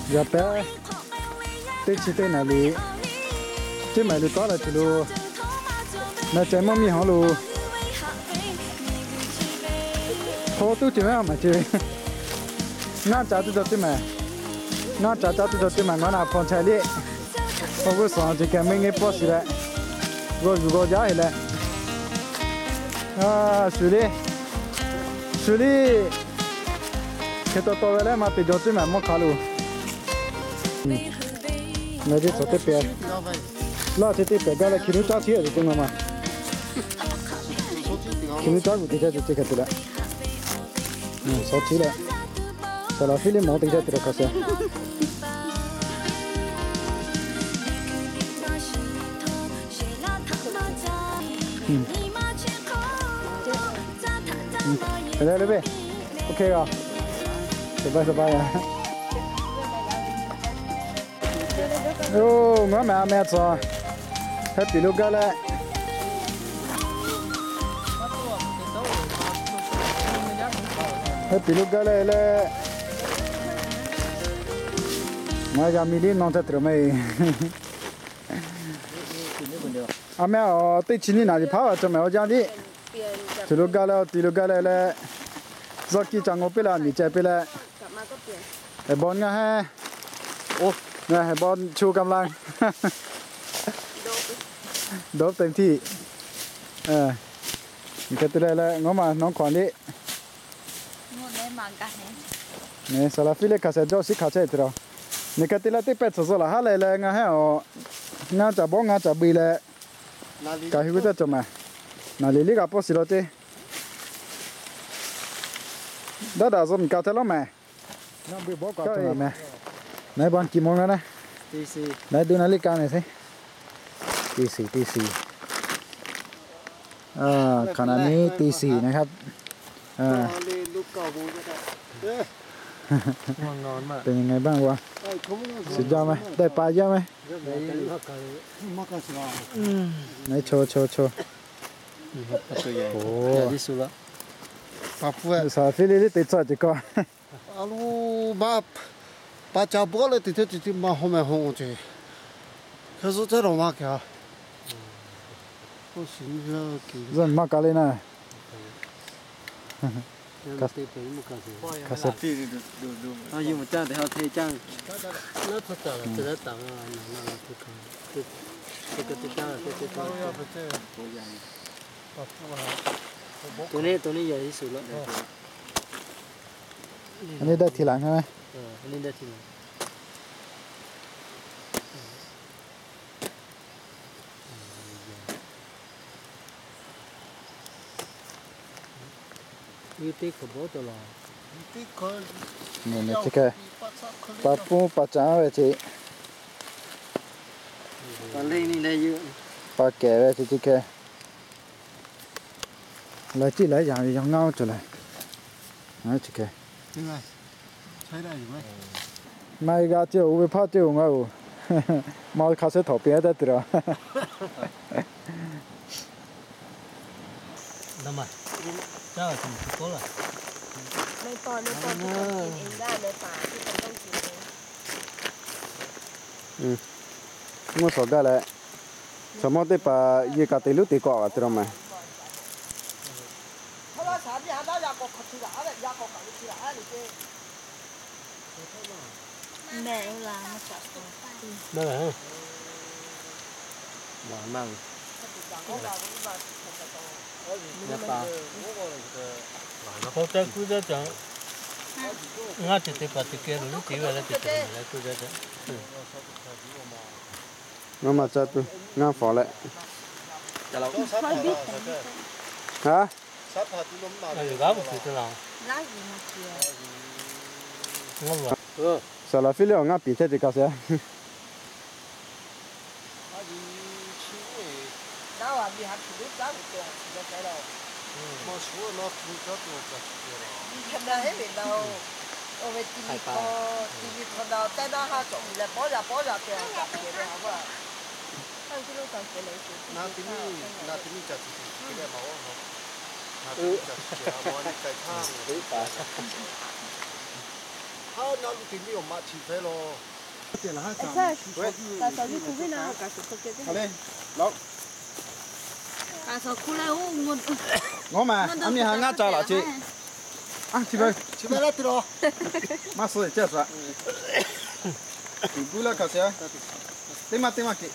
Yaꞈ pehˉ teˇ chi teˇ naˍ liꞈ, ceˇ maˬ lu tawˉ la tuˬ lo, na ceh mvuhˇ miˬ hawˉ lo, hk'aw tuˉ ceh maˇ maˍ ceh ve, ngaˇ ca tuˬ cawˬ ceˇ maˬ, ngaˇ ca ca tuˬ cawˬ ceˇ maˬ, ngaˬ na hpaw chai liˇ, awˬ g'uˇ suhˍ ceh keh meuˇ nge pawˆ shiˍ leh, g'aw yuˬ g'aw jaˇ heˆ leh, shuˍ liˇ, shuˍ liˇ, hk'e taw taw ve leh maˇ te jaw ceˇ maˬ mawˇ hk'a lo. Ngaˬ hui teˇ pehˍ, laˇ ceh teˇ pehˍ gaˇ leh hki nuˇ caˉ chi a te maˬ maˬ, hki nuˇ caˉ g'uˬ te caˇ ceh ceh hk'e te leh, shaw chi leh, saˍ laˍ fiˉ liˇ mawˬ te caˇ te leh hk'a shuˍ. Leh leh ve, OK a, สบาย สบาย a. Oˇ, ngaˬ meh a meh tcuh, heh piˍ lo gaˇ leh, heh piˍ lo gaˇ leh leh, ngaˬ yaˇ miˬ liˇ nawˬ ca tuˬ meh. A meh a, teˇ chi nyiˇ naˍ liꞈ hpaˉ a cawˬ meh awˬ jaˇ liˇ. Tuˬ lo gaˇ leh, awˬ ti lo gaˇ leh leh, zawˇ kiˇ ca ngawˬ piˇ leh, a miˍ ceh piˇ leh, bon ngaˬ heˆ, bon chu kam la, dawˇ te htiˇ, hk'e te leh leh ngaˬ maˬ nawˬ hk'awꞈ liˇ. Saˍ laˍ fiˉ liˇ hk'a shehˍ jawˇ shiˉ hk'a chehˇ te la. Nyi hk'e te leh teˇ pehˇ tcuhˬ zuh laˬ haˉ leh leh ngaˬ heˆ a, ngaˇ ca bawˆ ngaˇ ca bui leh, kaꞈ hui g'uˇ caˇ cawˬ meh. Naˍ liꞈ liˇ g'a pawˆ shiˍ law ceˇ. Daˇ daꞈ zuh miˬ ka htaˇ lawˉ meh. Naˍ ban kiꞈ maw ngaˬ na, naˍ du na liˇ ka meh sheˍ. Teˇ shiˍ teˇ shiˍ, hk'aˬ naˍ ni teˇ shiˍ naˍ ha. เป็นยังไงบ้างวะ สุดยอดไหม ได้ปลาเยอะไหม ไหนโชว์โชว์โชว์ โอ้โห Saˍ laˍ fiˉ liˇ liˇ te tcuh ceh kaꞈ, a lo, maˇ, pa ca bawˆ leh te hteˇ te te maˇ haw meh haw ceh, hk'e zuhˆ caˉ lawˬ maˇ kaꞈ, zuhˆ maˇ kaꞈ le na. Anˇ daˇ hti laˬ hk'e, anˇ daˇ hti laˬ. Teˇ hk'awꞈ bawˆ taw la, pa pun pa caˍ ve ce, pa kehˬ ve ce ce hk'e, laiˉ ciˉ laiˉ yaꞈ ve yaw ngaˇ oˇ cawˬ leh, ce hk'e, na g'a ce oˬ ve hpaˇ ce oˬ ngaˇ oˬ, maˇ hk'a shehˍ htawnˍ pehˍ taˇ te la. Mvuhˇ shawˍ gaˇ leh, chaw mawˇ teˇ hpaˍ yehˬ kaꞈ te luˉ te kawˆ a te la meh. Ngaˇ ceuˬ te paˍ te keh lo luˉ te ve leh te ceuˬ leh kuˇ ve, ngaˇ maˇ caˇ tuˬ, ngaˇ fawˍ leh, a, g'aˇ bvuhꞈ tuˬ te la, ngaˇ, Saˍ laˍ fiˉ liˇ awˬ ngaˇ piˍ chehˇ ce kaꞈ sheˍ. Ngaˬ ma, a mi ha ngaˇ ca laꞈ ce. Maˇ suh ce a. Teˇ maˇ teˇ maˇ ke.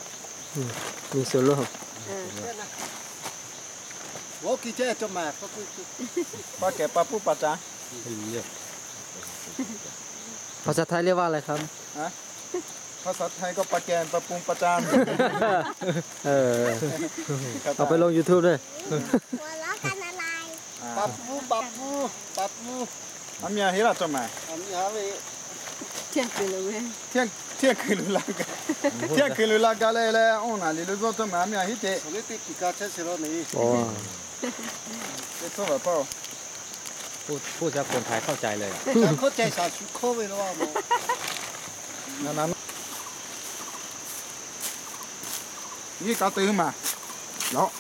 ภาษาไทยเรียกว่าอะไรครับ ภาษาไทยก็ปาแกนปาปูนปาจาน เออ เอาไปลง YouTube ด้วย ปาปูน ปาปูน ปาปูน A mi ha heˆ laˇ cawˬ maˬ. Hteˇ kuiˬ luˬ la ga, hteˇ kuiˬ luˬ la ga leh leh, oˇ naˬ liꞈ lo zuhˇ cawˬ maˬ, a mi ha heˆ teꞈ. พูด พูดซะคนไทยเข้าใจเลยอะ Nyiˇ kaꞈ te maˬ. Yoˬ.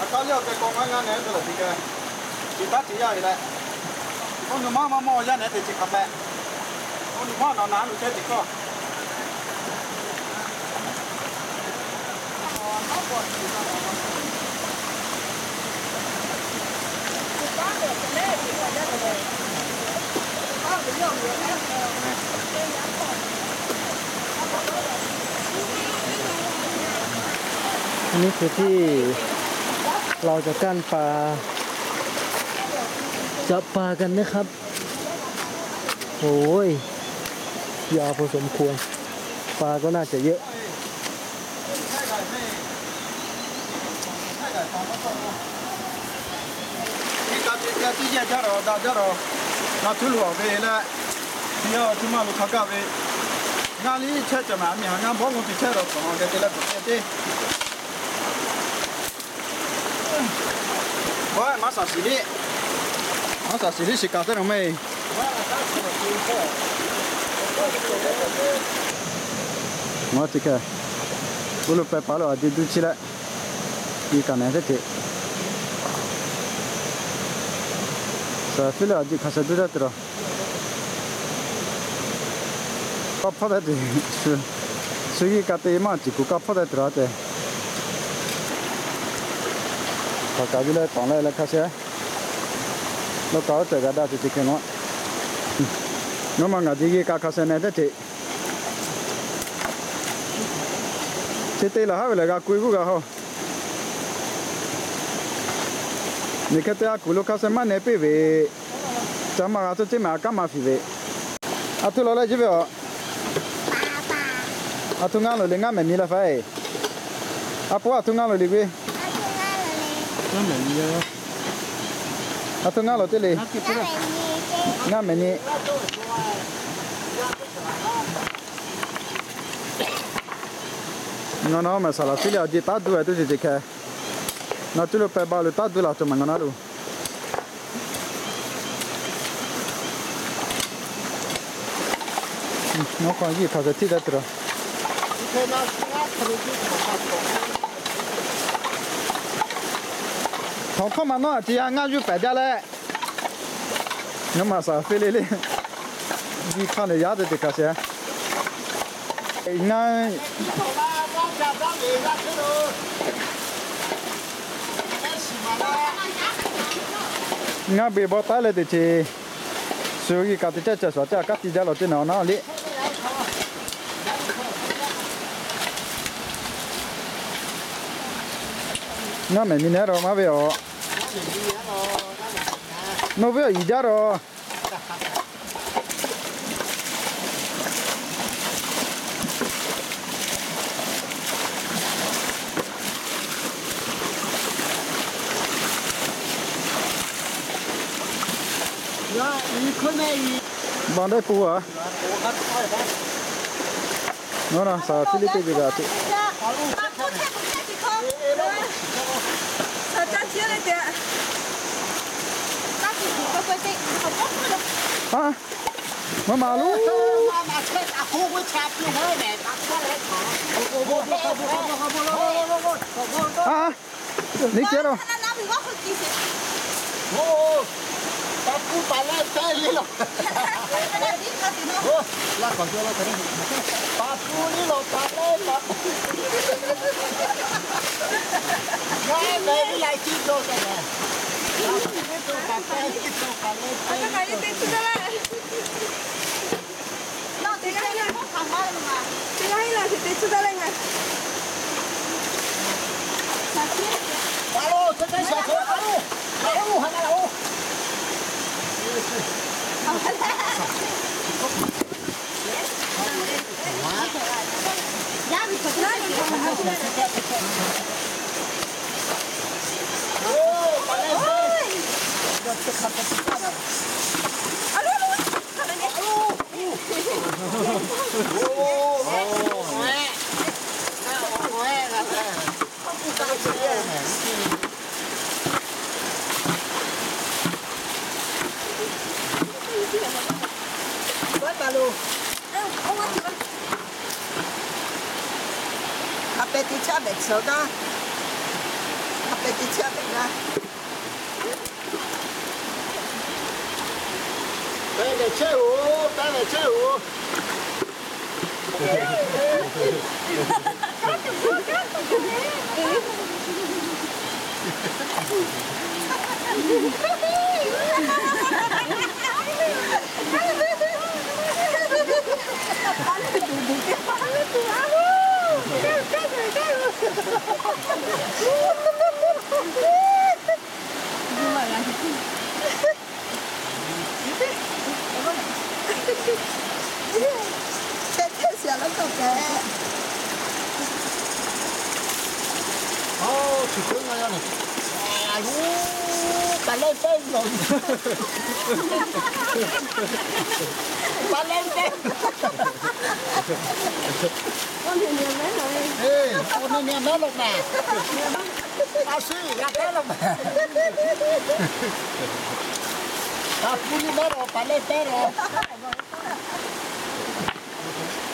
A hk'aˇ yaˇ awˬ k'ai k'aw maˇ ngaˇ nehˬ ve laˬ tiꞈ ka, tiꞈ taˉ tiꞈ yaˇ ve leh, oˇ nu maˇ maˇ mawˇ yaˇ nehˬ te chi hk'a pehꞈ. Oˇ nu maˇ nawˬ na lu chehˇ tiꞈ hkawˇ. Anˇ niˉ hkui tiˉ law ca kanˇ pa, ca pa kaꞈ neˇ hk'aˇ. โอ้ย ยาวพอสมควร ปลาก็น่าจะเยอะ Iˉ kaˆ teˇ kaˆ tiˇ yehˇ jaˇ lawˬ, daꞈ jaˇ lawˬ. Ngaˬ cuˇ luˬ awˬ ve leh, tiˇ yehˇ cuˇ maˇ lo hk'a gaˇ ve, ngaˇ liˇ chehˇ cawˬ maˬ, a mi ha ngaˇ bawˆ lo te chehˇ lawˬ, kawꞈ geh te leh bvuhꞈ te te. Maˇ shaˍ shiˍ liˇ, maˇ shaˍ shiˍ liˇ shiˍ kaꞈ teˇ naˬ mehˇ. Maˇ chi hk'e, oˇ lo pehˬ paˍ lo a jeˬ duˇ chi leh, iˉ kaˆ nehˬ teˇ ceuˬ, shaˍ fiˉ leh a jeˬ hk'a shaˍ duˇ taˇ te lawˬ. K'aˇ hpawˇ taˇ te, shu, shu iˉ kaˆ te maˇ ciˍ kuˬ k'aˇ hpawˇ taˇ te lawˬ te. Hk'aˬ kaꞈ ve leh tawˍ leh leh hk'a sheh, lo kaꞈ oˇ ceuˬ g'a daˇ te ce hk'e naw. Nawˬ ma ngaˬ jeˬ iˉ kaˆ hk'a sheh nehˬ teˇ ceuˬ. Chi te laˬ haˉ ve lehˬ g'a k'oˆ ve g'uˇ g'a haw. Nyi hk'e te a kuˬ lo hk'a sheh maˇ nehˬ piˇ ve, ca ma g'a tcuh ceˇ maˬ a kanˉ maˇ fiˍ ve. A htoꞈ lawˬ leh jiˇ ve aˬ. A htoꞈ ngaˇ loˬ le, ngaˇ mehˍ nyi leh faiˉ. A po a htoꞈ ngaˇ loˬ le ve. A htoꞈ ngaˇ loˬ teˇ le. Ngaˇ mehˍ nyi. Ngaˬ nawˬ maˬ saˍ laˍ fiˉ leh a jeˬ taˉ duˇ ve teˇ ceuˬ ce hk'e, ngaˬ cuˇ lo pehˬ ba lo taˉ duˇ laˬ cawˬ maˬ ngaˬ na lo. Nawˬ k'aw yiˇ hk'aˬ sheh tiˇ taˇ te lawˬ. Htawnˍ hkawˇ ma nawˉ a ciˍ yaˇ ngaˇ yuˇ pehˍ jaˇ leh, nawˬ maˬ saˍ fiˉ le le, nyi hk'aˇ lehˬ yaˇ te te hk'aˬ sheh. Ngaˇ, ngaˇ beˬ bawˆ taˉ leh teˇ ceuˬ, shu g'uˇ kaꞈ te caˇ caˇ shuˍ caˇ kaˉ tiˇ jaˇ lawˬ teˇ naˬ awˬ naˉ le. Ngaˇ mehˍ nyi nehˉ rawˬ maˇ ve aˬ. Nawˬ ve awˬ yiˍ jaˇ rawˬ. Bawˬ dehˆ pun a. Nawˬ na saˍ laˍ fiˉ le teˇ ve g'a te. Maˇ maˍ loˬ. Neˇ kehˉ lo. A pehꞈ te caˇ behꞈ tcuh gaˇ. A pehꞈ te caˇ behꞈ gaˇ. Pehꞈ lehˬ chehˇ-oˬ, pehꞈ lehˬ chehˇ-oˬ.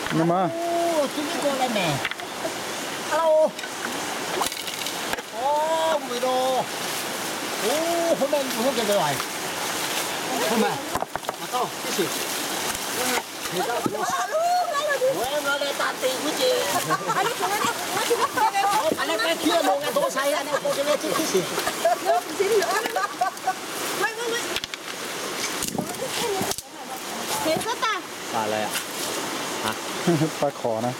Nyi ma. Pa hk'awꞈ na.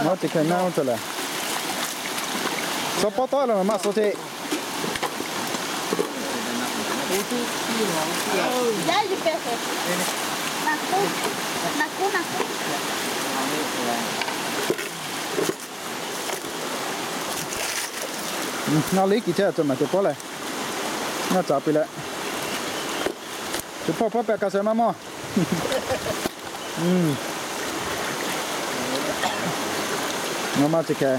Maˇ te hk'e naˇ oˇ cawˬ leh, suh pawˇ tawˆ la maˇ suh ceˇ. Ngaˬ liˉ kiˬ chehˇ cawˬ maˬ cawˬ pawˆ leh, ngaˬ caˍ piˇ leh, cawˬ pawˆ pawˆ pehꞈ ka sheh maˇ mawˇ. Ngaˬ maˇ chi hkeh,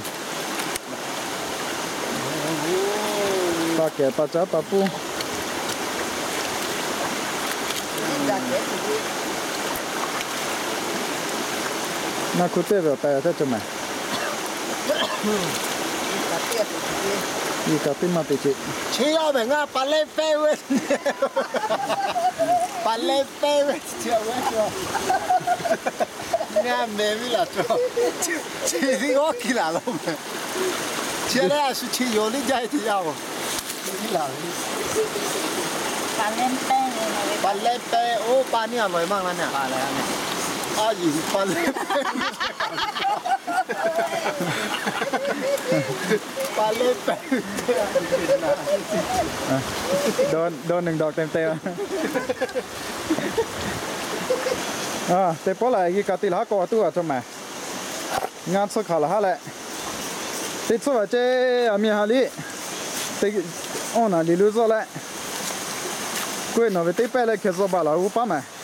pa kehˬ pa caˉ pa puˇ. Naˇ hkuˇ teˇ ve awˬ tehˬ teˇ cawˬ maˬ. Iˉ kaꞈ teˇ maˇ te ce. Chi a mehˬ ngaˇ pa leh pehˇ ve, pa leh pehˇ ve chi a ve, ngaˇ mehˬ ve laˬ cawˬ. Chi liˇ g'awˇ kiˇ laˬ lo mehˬ. Chi leh a shu chi yonˍ liˇ jaˇ te yaˇ oˬ. Pa leh pehˇ, oˇ pa niˇ a lawˬ e maˇ la ne. Aˉ yuˬ pa leh, pa leh pehˍ. Dawˇ nehˬ dawˬ te te. Teˇ pawˆ laˬ g'a kaꞈ te laˬ haˉ k'awꞈ tuˉ a chaw maˬ. Ngaˇ tsuhˇ hkanˍ laˬ haˉ leh, teˇ tsuhˇ vaˬ ceˇ a miˇ ha liˇ, teˇ, awˇ naˬ liꞈ lu zuhˆ leh, k'oˆ e nawˬ ve teˇ pehˇ leh hkeh zuhˆ baˬ laˬ g'uˇ paˉ maˬ.